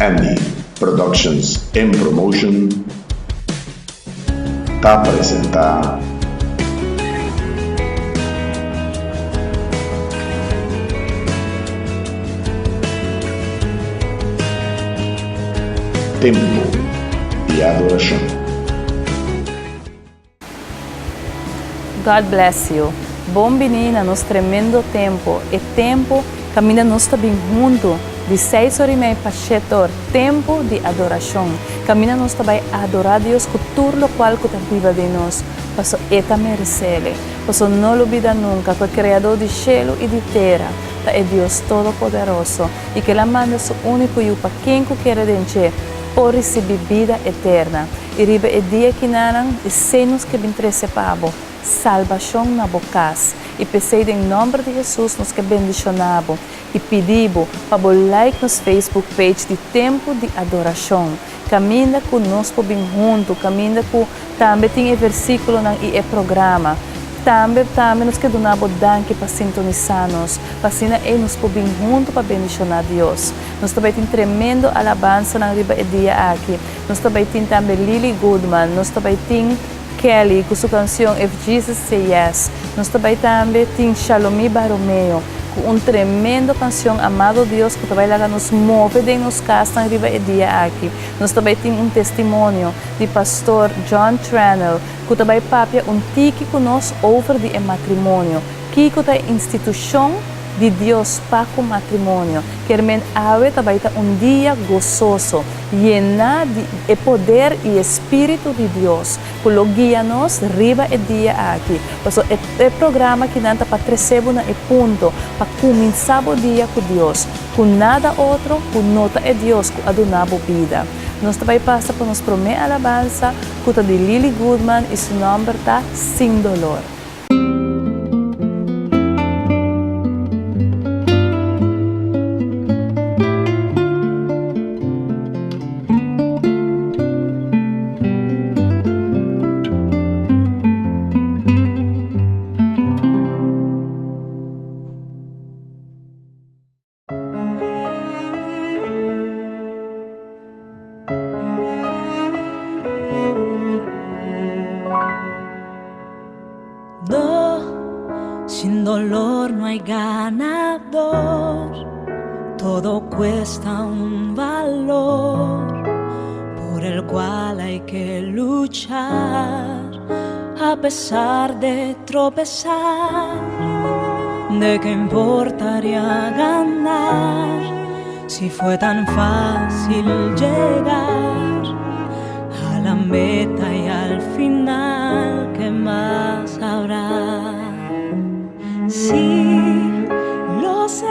Andy Productions and Promotion ta presenta. Tempo di Adoracion. God bless you. Bon bini na nos tremendo tempo, e tempo caminda nos ta bin hunto di seis or y mei pa shete or, tempo di adoracion, caminda nos ta bay adora Dios cu tur locual cu ta biba den nos, paso E ta merecele. Paso no lubida nunca cu e Creador di shelo y di tera ta e Dios Todopoderoso y cu El a manda Su unico Yu pa ken cu kere den dje por ricibi bida eterna. I riba e dia kinanan, esei nos ke bin trese pa bo, salbashon na bo kas. I p'esei den nòmber di Hesus nos ke bendishoná bo i pidi bo pa bo like nos Facebook page di Tempu di Adorashon, kaminda ku nos por bin huntu, kaminda ku tambe tin e versíkulonan i e programa. Tambe tambe nos ke duna bo danki pa sintonisá nos, pa asina ei nos por bin huntu pa bendishoná Dios. Nos ta bai tin tremendo alabansanan riba e dia aki. Nos ta bai tin tambe Lily Goodman, nos ta bai tin Kelly ku su kansion If Jesus Say Yes, nos ta bai tambe tin Shalomi Baromeo ku un tremendo kansion Amado Dios ku ta bai laga nos move den nos kasnan riba e dia aki. Nos ta bai tin un testimonio di Pastor John Tranel ku ta bai papia un tiki ku nos over di e matrimonio, kiko ta e institushon di Dios pa ku matrimonio. Kier men awe ta bai ta un dia gososo. Yená di e poder i e spiritu di Dios ku lo guia nos riba e dia aki. Pasobra e programa kinan ta pa trese bo na e punto pa kuminsá bo dia ku Dios, ku nada otro ku no ta e Dios ku a duna bo bida. Nos ta bai pasa pa nos promé alabansa ku ta di Lily Goodman i su nòmber ta Sin Dolor. No, sin dolor no hay ganador. Todo cuesta un valor por el cual hay que luchar a pesar de tropezar. ¿De qué importaría ganar si fue tan fácil llegar a la meta y al final qué más habrá? Sí, lo sé,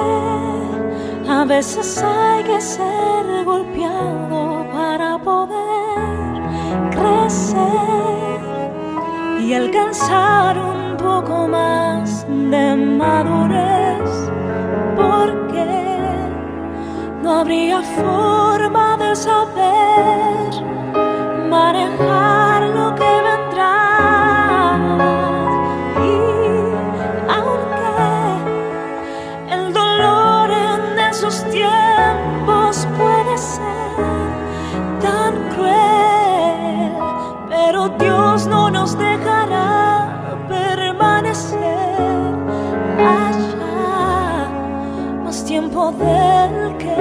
a veces hay que ser golpeado para poder crecer y alcanzar un poco más de madurez, porque no habría forma de saber manejar lo que vendrá. Y aunque el dolor en esos tiempos puede ser tan cruel, pero Dios no nos dejará permanecer allá más tiempo del que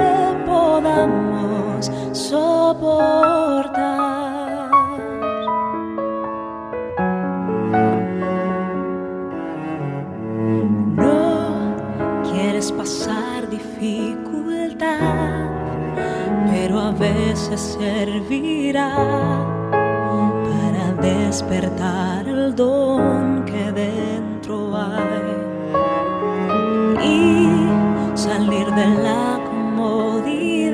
podamos soportar. No quieres pasar dificultad, pero a veces servirá para despertar el don que dentro hay y salir de la comodidad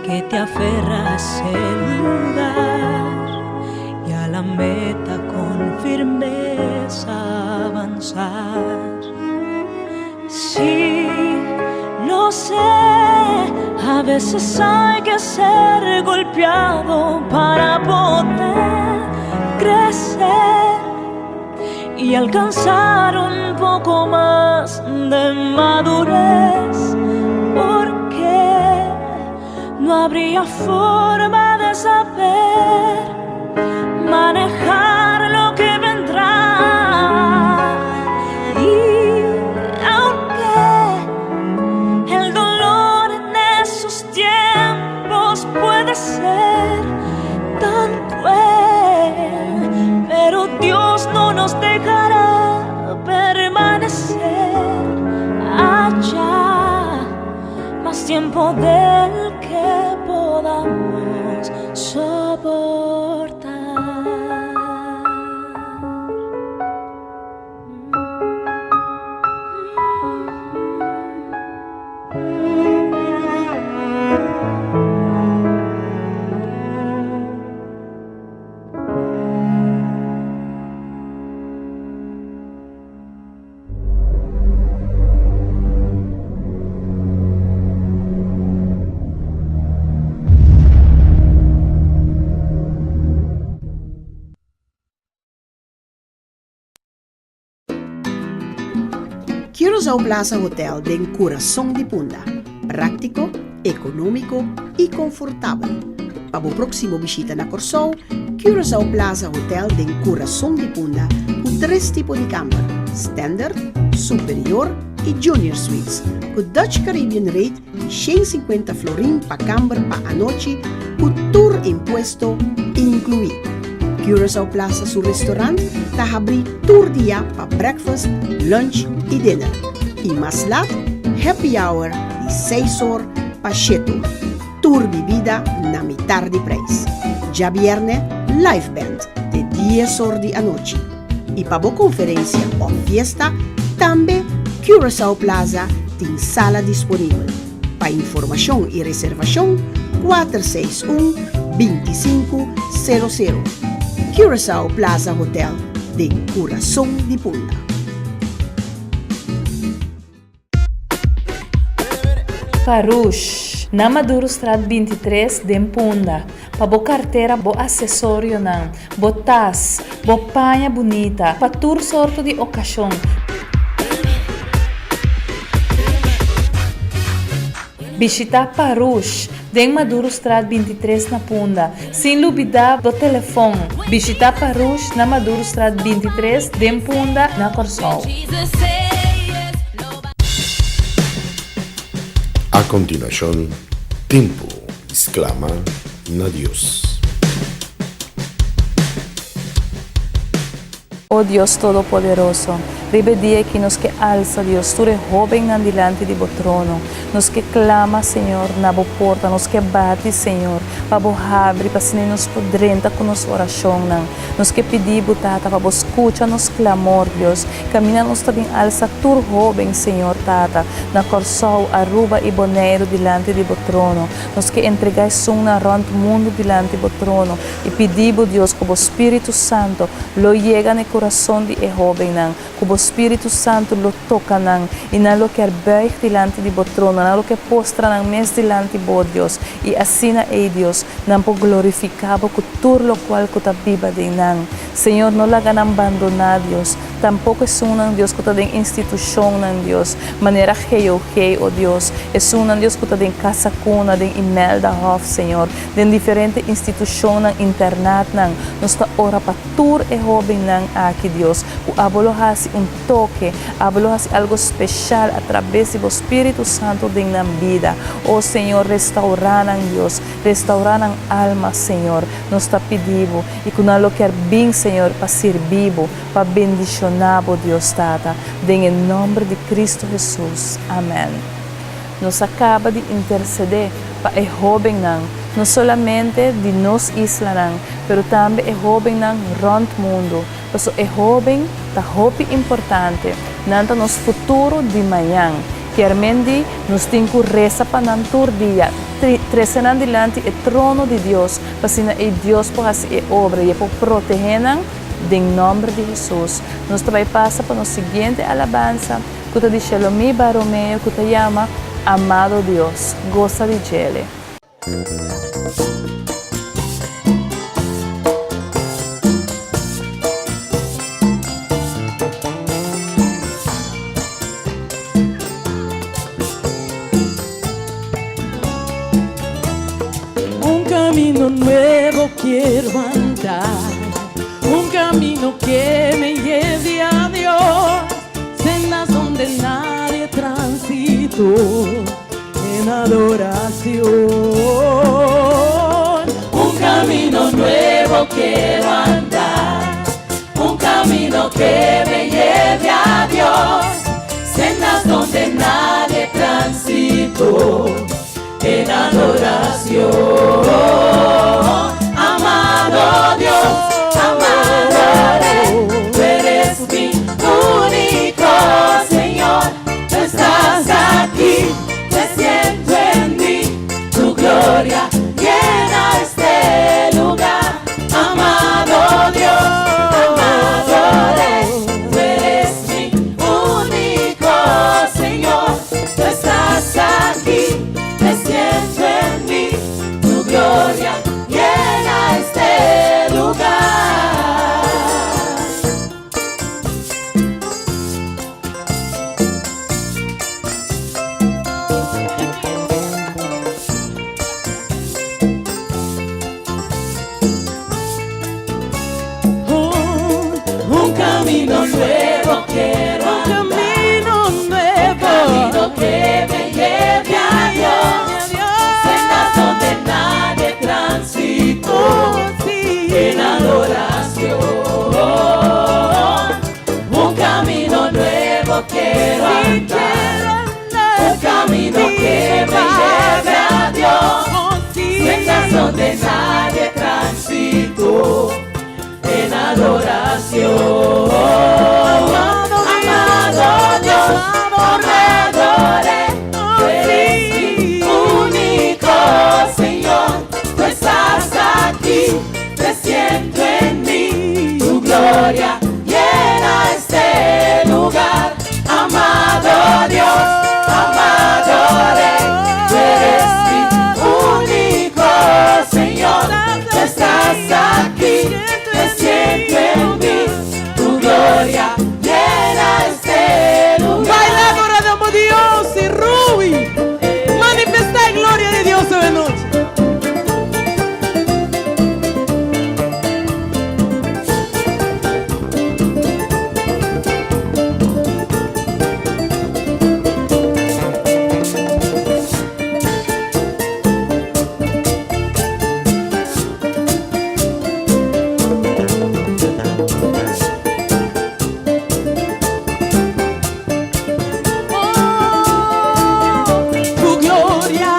que te aferra a ese lugar y a la meta con firmeza avanzar. Sí, lo sé, a veces hay que ser golpeado para poder crecer y alcanzar un poco más de madurez, porque No habría forma de saber manejar lo que vendrá. Y aunque el dolor en esos tiempos puede ser tan cruel, pero Dios no nos dejará permanecer allá más tiempo del que podamos soportar. Curaçao Plaza Hotel den kurason di Punda. Práktiko, ekonómiko i konfortabel. Pa bo próksimo bishita na Kòrsou, Curaçao Plaza Hotel den kurason di Punda ku tres tipo di kamber, Standard, Superior i Junior Suites, ku Dutch Caribbean rate di 150 florin pa kamber pa anochi ku tur impuesto inkluí. Curaçao Plaza su restaurant ta habrí tur dia pa breakfast, lunch i dinner. I mas lat, happy hour di seis or pa shete or. Tur bibida na mitar di prijs. Djabierne, live band te dies or di anochi. I pa bo konferensia òf fiesta, tambe Curaçao Plaza tin sala disponibel. Pa informashon i reservashon, 461 25 00. Curaçao Plaza Hotel den kurason di Punda. Farouche, na Madurostraat 23 den Punda, pa bo kartera, bo asesorionan, bo tas, bo paña bunita, pa tur sorto di okashon. Bishita Farouche den Madurostraat 23 na Punda, sin lubida bo telefon. Bishita Farouche na Madurostraat 23 den Punda na Kòrsou. A kontinuashon, Tempu di sklama na Dios. O Dios Todopoderoso, riba e dia aki nos ke alsa, Dios, tur e hóbennan dilanti di Bo trono. Nos ke klama, Señor, na Bo porta. Nos ke bati, Señor, pa Bo habri, pa asina nos por drenta ku nos orashonnan. Nos ke pidi Bo, Tata, pa Bo skucha nos klamor, Dios. Kaminda nos ta bin alsa tur hóben, Señor, Tata, na Kòrsou, Aruba i Boneiru dilanti di Bo trono. Nos ke entregá esunnan rònt mundu dilanti Bo trono. I pidi bo, Dios, ku bo Spiritu Santo lo yega na e kurason di e hóbennan, ku bo Spiritu Santo lo toka nan, i nan lo kier bùig dilanti di bo trono, nan lo kier postra nan mes dilanti bo, Dios, i asina ei, Dios, nan por glorifiká bo ku tur lokual ku ta biba den nan. Señor, no laga nan bandoná, Dios, tampoko esunnan, Dios, ku ta den institushonnan, Dios, manera GOG, o Dios, esunnan, Dios, ku ta den Casa Cuna, den Imelda Hof, Señor. Den diferente institushonnan, internatnan, nos ta ora pa tur e hóbennan aki, Dios, ku abo lo hasi un toke, abo lo hasi algo speshal atrabes di bo Spiritu Santu den nan bida. O Señor, restaurá nan, Dios, restaurá nan alma, Señor. Nos ta pidi Bo, i ku nan lo kier bin, Señor, pa sirbi Bo, pa bendishoná Bo, Dios Tata, den e nòmber di Kristu Hesus. Amèn. Nos a kaba di intersedé pa e hóbennan, no solamente di nos islanan, pero tambe e hóbennan rònt mundu, paso e hóben ta hopi importante, nan ta nos futuro di mañan. Kier men di nos tin ku resa pa nan tur dia, trese nan dilanti e trono di Dios, pa asina ei Dios por hasi e obra i e por protehé nan den nòmber di Hesus. Nos ta bai pasa pa nos siguiente alabansa. Ku ta di Shelomí Baromeo ku ta yama Amado Dios, gosa di djele. camino nuevo quiero andar, un camino que me lleve a Dios, sendas donde nadie transitó en adoración. Un camino nuevo quiero andar, un camino que me lleve a Dios, sendas donde nadie transitó en adoración. Amado Dios, amado Rey, tú eres mi único Señor. Tú estás aquí, te siento en mí, tu gloria llena este lugar. Amado Dios, amado Rey, tú eres mi único Señor. Tú estás aquí, te siento en mí, tu gloria llena este lugar. Un camino nuevo quiero Un camino nuevo. Un camino que me lleve a Dios. Sendas donde nadie transitó. En adoración. Un camino nuevo quiero andar. Un camino que me lleve a Dios. Sendas donde nadie transitó en adoración. Amado, amado Dios, amado Rey, tú eres mi único Señor. Tú estás aquí, te siento en mí, tu gloria llena este lugar. Amado Dios, amado Rey, tú eres mi único Señor. Tú estás aquí, te siento en mí, tu gloria llena este lugar. Baila adoramos Dios y Ruby. Manifestá e gloria di Dios awe nochi. Oh, tu gloria,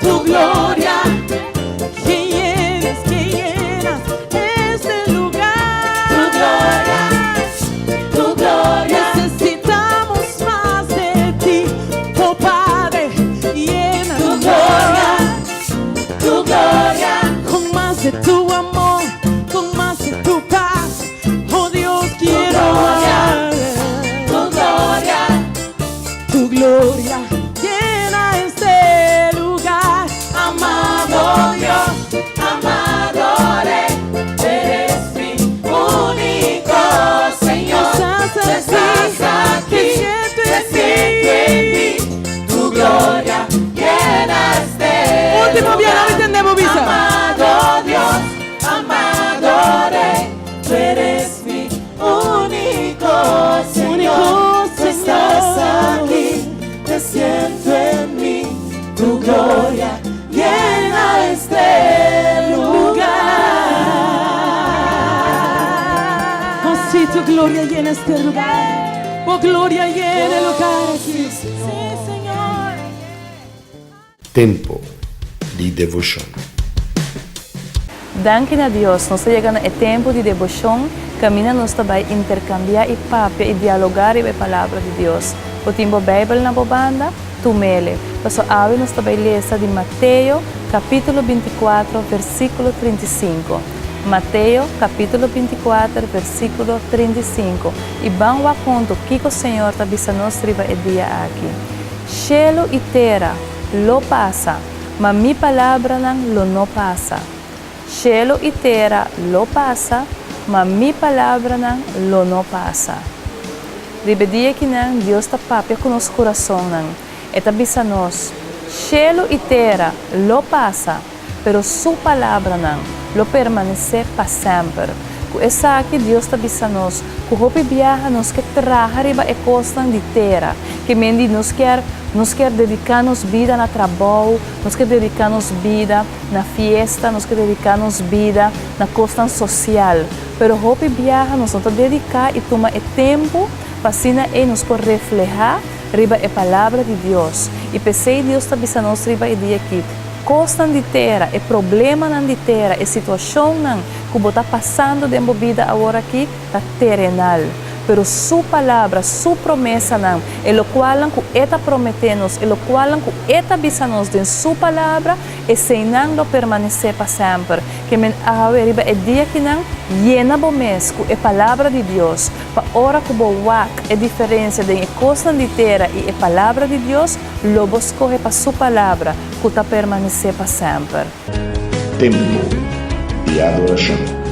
tu gloria, que llenas, que llenas este lugar. Tu gloria, tu gloria. Necesitamos más de ti, oh Padre, llena Tu gloria, tu gloria. con más de tu amor, con más de tu paz. Oh Dios, quiero gloria, más. Tu gloria, Tu gloria llena este lugar. amado Dios, amado Rey, eres mi único Señor. Estás Tú estás aquí, aquí, te siento te en siento en mí. mí, tu gloria llena este Último lugar. bien, ahorita entendemos, Visa. Amado Dios, amado Rey, tú eres mi único Señor. Único Tú estás Señor. aquí, te siento en mí, tu gloria llena este lugar. Oh, sí, tu gloria llena este lugar. Oh, gloria llena el lugar aquí. Sí, Señor. Tempu di devoshon. Danki na Dios, nos a yega na e tempu di devoshon, kaminda nos ta bai interkambiá i papia i dialogá e palabra di Dios. Bo tin bo Beibel na bo banda, tum'é. Paso awe nos ta bai lesa di Mateo, kapítulo 24, versíkulo 35. Mateo, kapítulo 24, versíkulo 35. I ban wak huntu kiko Señor ta bisa nos riba e dia aki. Shelu i tera lo pasa, ma mi palabranan lo no pasa. Shelu i tera lo pasa, ma mi palabranan lo no pasa. Riba e dia akinan Dios ta papia ku nos kurasonnan. E ta bisa nos, shelu i tera lo pasa, pero Su palabranan lo permanesé pa semper. Ku esaki Dios ta bisa nos ku hopi biaha nos ke traha riba e kosnan di tera, ke men di nos kier nos kier dediká nos bida na trabou, nos ke dediká nos bida na fiesta, nos ke dediká nos bida na kosnan sosial. Pero hopi biaha nos no ta dediká i tuma e tempu pa asina ei nos por reflehá riba e Palabra di Dios. I p'esei Dios ta bisa nos riba e dia akí, Kosnan di tera, e problemanan di tera, e situashonnan ku bo ta pasando den bo bida aworakí ta terenal. Pero Su Palabra, Su promesanan, e lokualnan ku E ta prometé nos, e lokualnan ku E ta bisa nos den Su Palabra, eseinan lo permanesé pa semper. Ke men awe riba e dia kinan, yena bo mes ku e Palabra di Dios, pa ora ku bo wak e diferensia den e kosnan di tera i e Palabra di Dios, lo bo skohe pa Su Palabra, ku ta permanesé pa semper. Tempu di adorashon.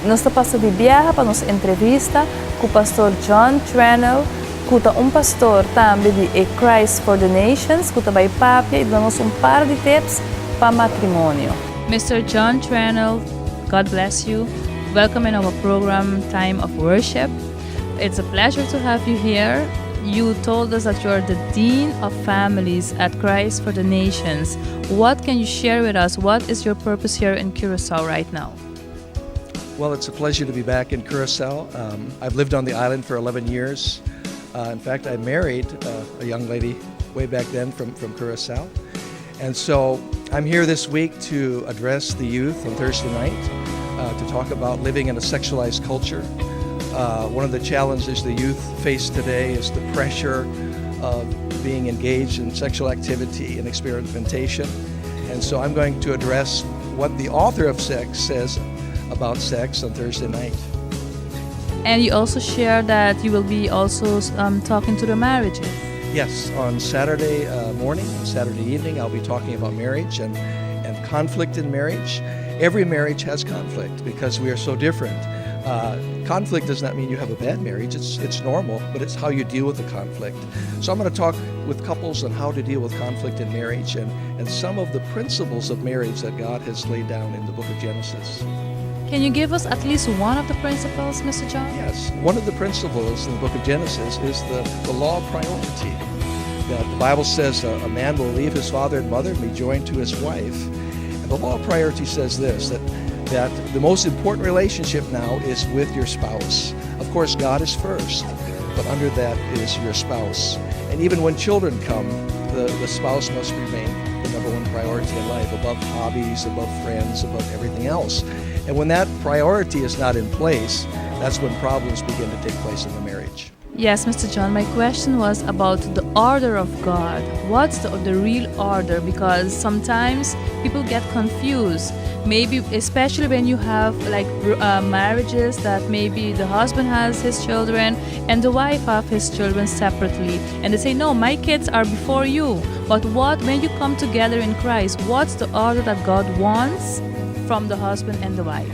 Nos ta pasa di biaha pa nos entrevista ku Pastor John Tranel, ku ta un pastor tambe di e Christ for the Nations, ku ta bai papia i duna nos un par di tips pa matrimonio. Mister John Tranel, God bless you. Welcome in our program Time of Worship. It's a pleasure to have you here. You told us that you are the Dean of Families at Christ for the Nations. What can you share with us? What is your purpose here in Curacao right now? Well, it's a pleasure to be back in Curacao. Um, I've lived on the island for 11 years. Uh, in fact, I married uh, a young lady way back then from, from Curacao. And so I'm here this week to address the youth on Thursday night uh, to talk about living in a sexualized culture. Uh, one of the challenges the youth face today is the pressure of being engaged in sexual activity and experimentation. And so I'm going to address what the author of sex says about sex on Thursday night. And you also share that you will be also um, talking to the marriages. Yes, on Saturday uh, morning and Saturday evening, I'll be talking about marriage and, and conflict in marriage. Every marriage has conflict because we are so different. Uh, conflict does not mean you have a bad marriage. It's, it's normal, but it's how you deal with the conflict. So I'm going to talk with couples on how to deal with conflict in marriage and, and some of the principles of marriage that God has laid down in the book of Genesis. Can you give us at least one of the principles, Mr. John? Yes. One of the principles in the book of Genesis is the, the law of priority. That the Bible says a, a man will leave his father and mother and be joined to his wife. And the law of priority says this that, that the most important relationship now is with your spouse. Of course, God is first, but under that is your spouse. And even when children come, the, the spouse must remain the number one priority in life, above hobbies, above friends, above everything else. And when that priority is not in place, that's when problems begin to take place in the marriage. Yes, Mr. John, my question was about the order of God. What's the, the real order? Because sometimes people get confused. Maybe, especially when you have like uh, marriages that maybe the husband has his children and the wife have his children separately. And they say, No, my kids are before you. But what, when you come together in Christ, what's the order that God wants from the husband and the wife?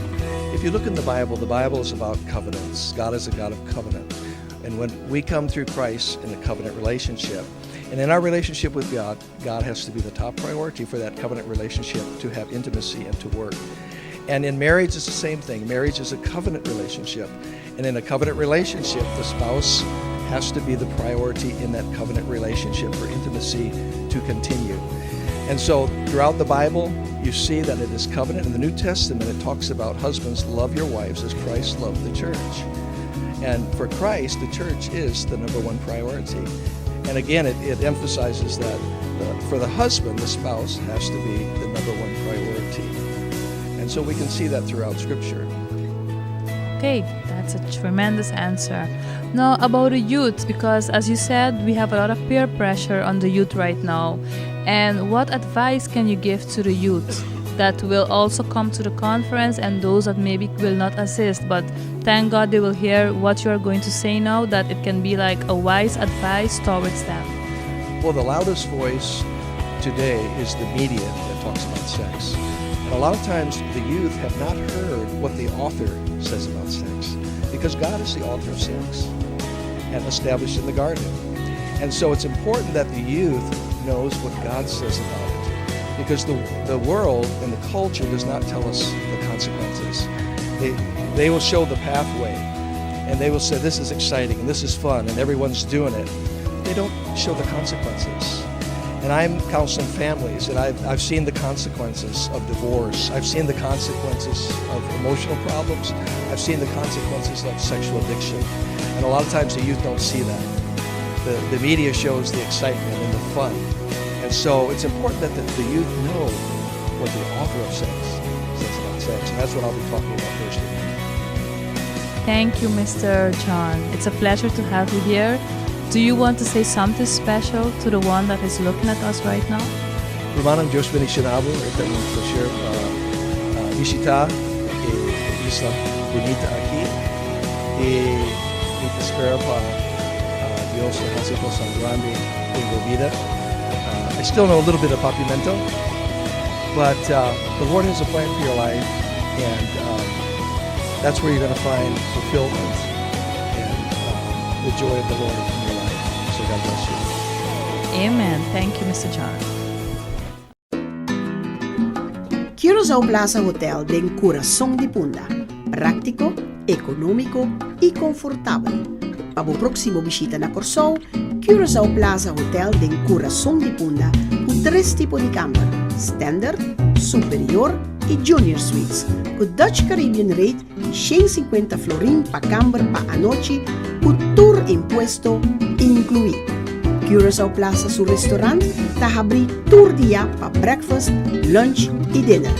If you look in the Bible, the Bible is about covenants. God is a God of covenant. And when we come through Christ in a covenant relationship, and in our relationship with God, God has to be the top priority for that covenant relationship to have intimacy and to work. And in marriage, it's the same thing. Marriage is a covenant relationship. And in a covenant relationship, the spouse has to be the priority in that covenant relationship for intimacy to continue. And so throughout the Bible, you see that it is covenant. In the New Testament, it talks about husbands love your wives as Christ loved the church. And for Christ, the church is the number one priority. And again, it, it emphasizes that the, for the husband, the spouse has to be the number one priority. And so we can see that throughout Scripture. Okay, that's a tremendous answer. Now, about the youth, because as you said, we have a lot of peer pressure on the youth right now. And what advice can you give to the youth that will also come to the conference and those that maybe will not assist? But thank God they will hear what you are going to say now, that it can be like a wise advice towards them. Well, the loudest voice today is the media that talks about sex. And a lot of times the youth have not heard what the author says about sex because God is the author of sex and established in the garden. And so it's important that the youth knows what God says about it. Because the, the world and the culture does not tell us the consequences. They, they will show the pathway and they will say, this is exciting and this is fun and everyone's doing it. But they don't show the consequences. And I'm counseling families, and I've, I've seen the consequences of divorce. I've seen the consequences of emotional problems. I've seen the consequences of sexual addiction. And a lot of times the youth don't see that. The, the media shows the excitement and the fun. And so it's important that the, the youth know what the author of sex says about sex. And that's what I'll be talking about Thursday night. Thank you, Mr. John. It's a pleasure to have you here. Do you want to say something special to the one that is looking at us right now? Rumannan, Dios bendishoná bo, ta un plaser pa bishitá e isla bunita aki. I mi ta spera pa Dios hasi kos grandi den bo bida. I still know a little bit of Papiamento, but the Lord has a plan for your life, and that's where you're going to find fulfillment and the joy of the Lord in your life. So God bless you. Amen. Thank you, Mr. John. Curaçao Plaza Hotel den kurason di Punda. Práktiko, ekonómiko i konfortabel. Pa bo próksimo bishita na Kòrsou, Curaçao Plaza Hotel den kurason di Punda, ku tres tipo di kamber: standard, superior i junior suites, ku Dutch Caribbean rate di 150 florin pa kamber pa anochi, ku tur impuesto inkluí. Curaçao Plaza su restaurant ta habrí tur dia pa breakfast, lunch i dinner.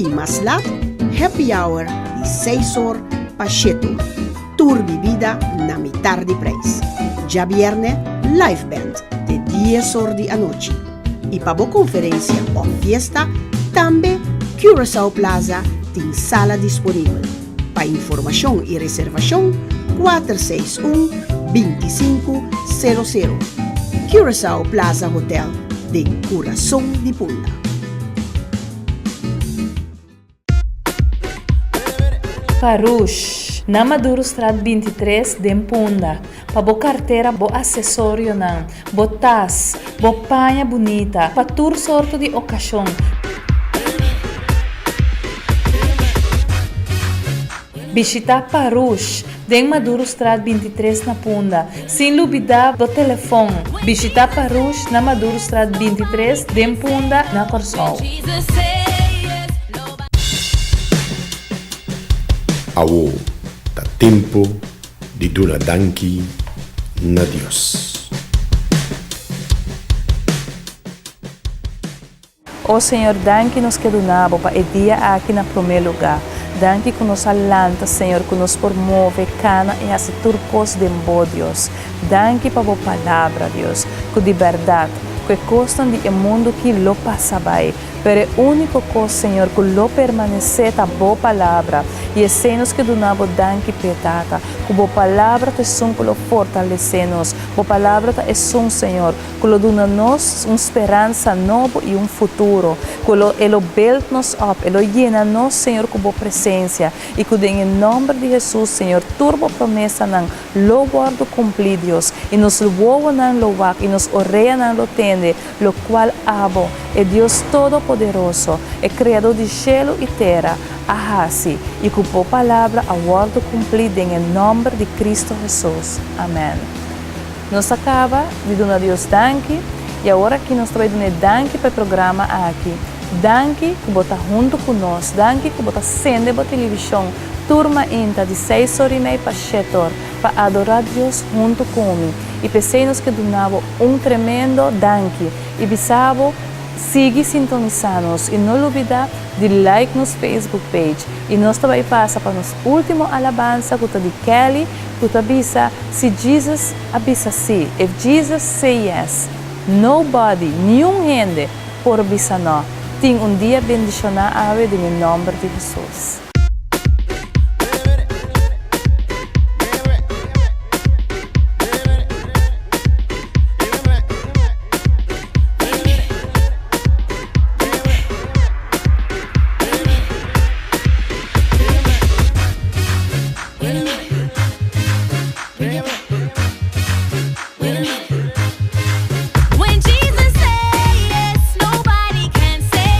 I mas lat, happy hour di 6 or pa 7 or. Tur bibida na mitar di preis. Djabièrnè, live band te 10 or di anochi. I pa bo konferensia òf fiesta, tambe Curaçao Plaza tin sala disponibel. Pa informashon i reservashon, 461 25 00. Curaçao Plaza Hotel den kurason di Punda. Parouche, na Madurostraat 23 den Punda, pa bo kartera, bo asesorionan, bo tas, bo paña bunita, pa tur sorto di okashon. Bishitá Parouche den Madurostraat 23 na Punda, sin lubidá bo telefòn. Bishitá Parouche na Madurostraat 23 den Punda na Kòrsou. Awo ta tempo di duna danki na Dios. O Señor, danki nos ke duna Bo pa e dia aki na promé lugá. Danki ku nos a lanta, Señor, ku nos por move, kana i hasi tur kos den Bo, Dios. Danki pa Bo Palabra, Dios, ku di bèrdat, ku e kosnan di e mundu ki lo pasa bai, Pero e úniko kos, Señor, ku lo permanesé ta Bo Palabra, i esei nos ke duna Bo danki p'e, Tata, ku Bo Palabra ta esun ku lo fortalesé nos. Bo Palabra ta esun, Señor, ku lo duna nos un speransa nobo i un futuro, ku lo e lo build nos up, e lo yena nos, Señor, ku Bo presensia, i ku den e nòmber di Hesus, Señor, tur Bo promesanan lo wòrdu kumplí, Dios, i nos wowonan lo wak i nos oreanan lo tende, lokual abo, e Dios Todopoderoso, e Kreadó di shelu i tera, a hasi, i ku bo palabra a wòrdu kumplí den e nòmber di Kristu Hesus. Amèn. Nos a kaba di duna Dios danki, i awor aki nos ta bai dun'é danki pa e programa aki. Danki ku bo ta huntu ku nos. Danki ku bo ta sende bo televishon tur mainta di seis or i mei pa shet or pa adorá Dios huntu ku mi. I p'esei nos ke duna bo un tremendo danki i bisa bo sigui sintonisá nos i no lubidá di like nos Facebook page. I nos ta bai pasa pa nos último alabansa ku ta di Kelly ku ta bisa si Jesus a bisa sí, if Jesus say yes, nobody, niun hende, por bisa no. Tin un dia bendishoná awe den e nòmber di Hesus. When Jesus say yes, nobody can say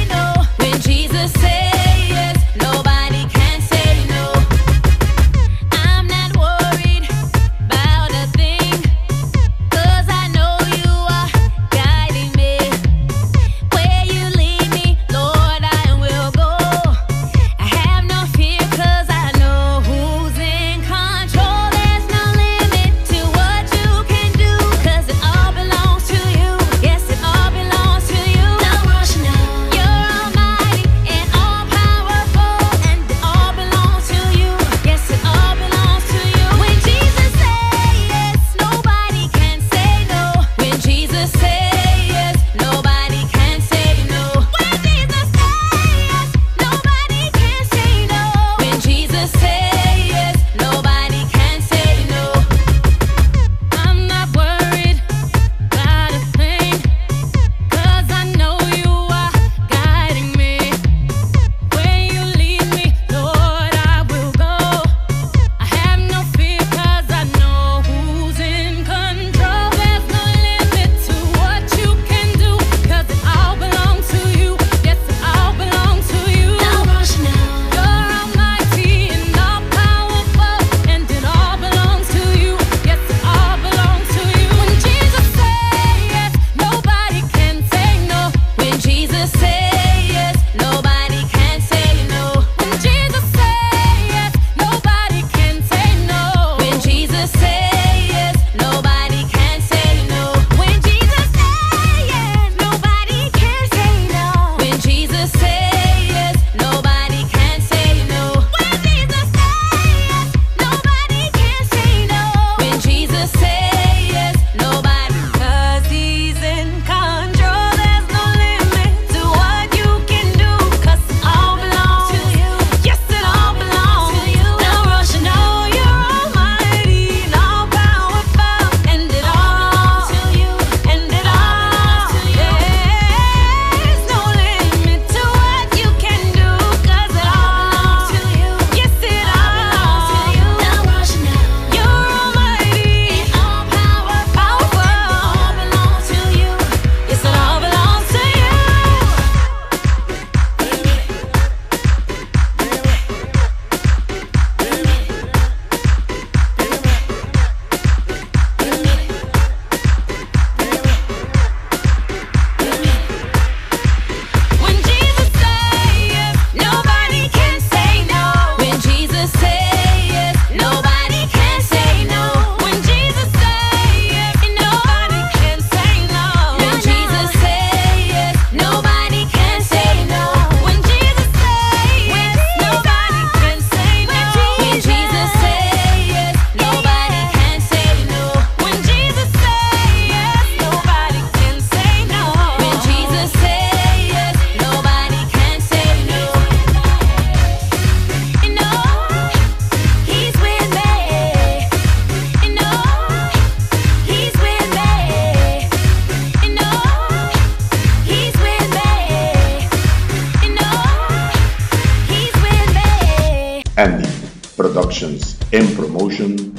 Productions and Promotion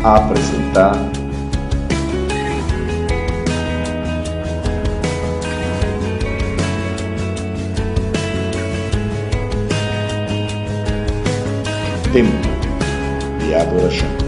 a presenta Tempo di Adorashon.